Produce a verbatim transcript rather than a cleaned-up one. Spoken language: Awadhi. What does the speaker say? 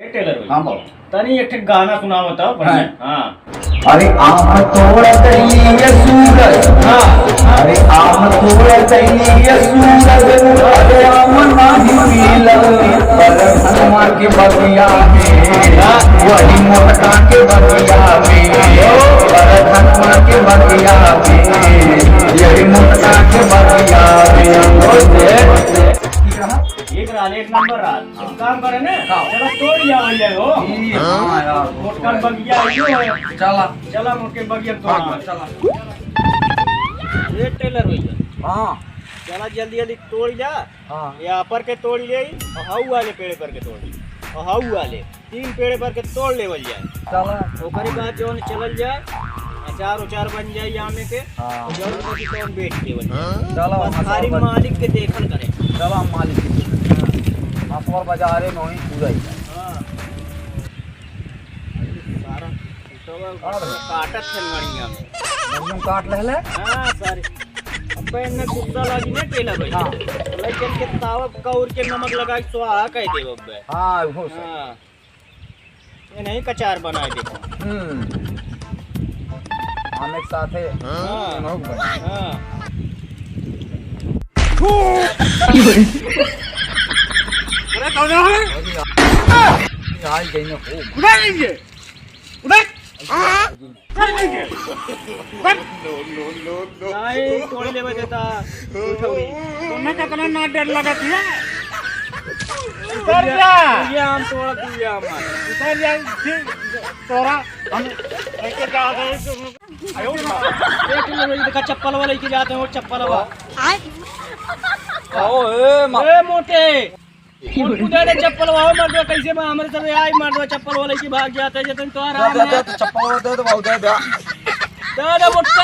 ए टेलर भाई। हाँ बाबू। तनी एक ठे गाना सुनावा तो, बढ़िया। हाँ। हाँ। अरे आम तोड़ गई ये सूरज। हाँ। अरे आम तोड़ गई ये सूरज। अरे आम नाही मिलल। बरधनवा के बगिया में। हाँ। वही मोटका के बगिया में। बरधनवा के बगिया में। यही मोटका के बगिया में। एक रहल, एक नंबर रहल। एक काम करे ना, हाँ। चला तोड़ लिया भैया हो। ई, हाँ यार। मोटका बगिया आइयो है। चला। चला मोटके बगिया तोड़। हाँ, चला। ए टेलर भैया। हाँ। चला जल्दी जल्दी तोड़ जा। हाँ। ये अपर के तोड़ ले, और हऊ वाले पेड़ पर के तोड़ ले, और हऊ वाले तीन पेड़ पर के तोड़ लेवल जाए। चला। ओकरे बाद जौन चलल जाए, अचार उचार बन जाए आमे के, हाँ। जौन बची तौन बेच देवल जाए। चला, बस हाँ, खाली चला। मालिक के देखल करे। चला, हम मालिक के देखल। हाँ। हाँ, पर बाजारे में वहीं पूरा ही। हाँ। सारा कुटवा और? काटत है लड़िया में। एकदम काट लेले? हाँ, सारे। अब इन्हें गुस्सा लागी ना टेलर भाई। हाँ। तो लइकन के तावा कौर के नमक लगा के स्वाहा कह देब अब। हाँ, हो सके। हाँ। ये नहीं कचार बनाए देबो। हम्म। आमे के साथे हाँ। नमक बना। हाँ। अरे कौन है? अरे यार, गई ना हो। उधर लीजिए। उधर। नहीं, तोड़ लेवे देता, उठौड़ी। तोड़ने का इतना ना डर लगा था? उतर जा। ये आम तोड़ा, तू ये आम मार। उतर जा, फिर तोरा हम लेके जा रहे हैं, तो आयो ना। एक मिनट, देखा, चप्पल वाला लेके जाते हैं, वो चप्पल वाला। आए। ओ, ए, मा- ए, मोटे। उनको दे दे चप्पल, वाह, मर्दवा, कैसे बा? हमरे सब आई, मर्दवा, चप्पल वाले की भाग जाते, जतन तो दे, आराम दे, है। दे, दे, चप्पल दे दे, बाबू, दे दे। दे दे, मोटका।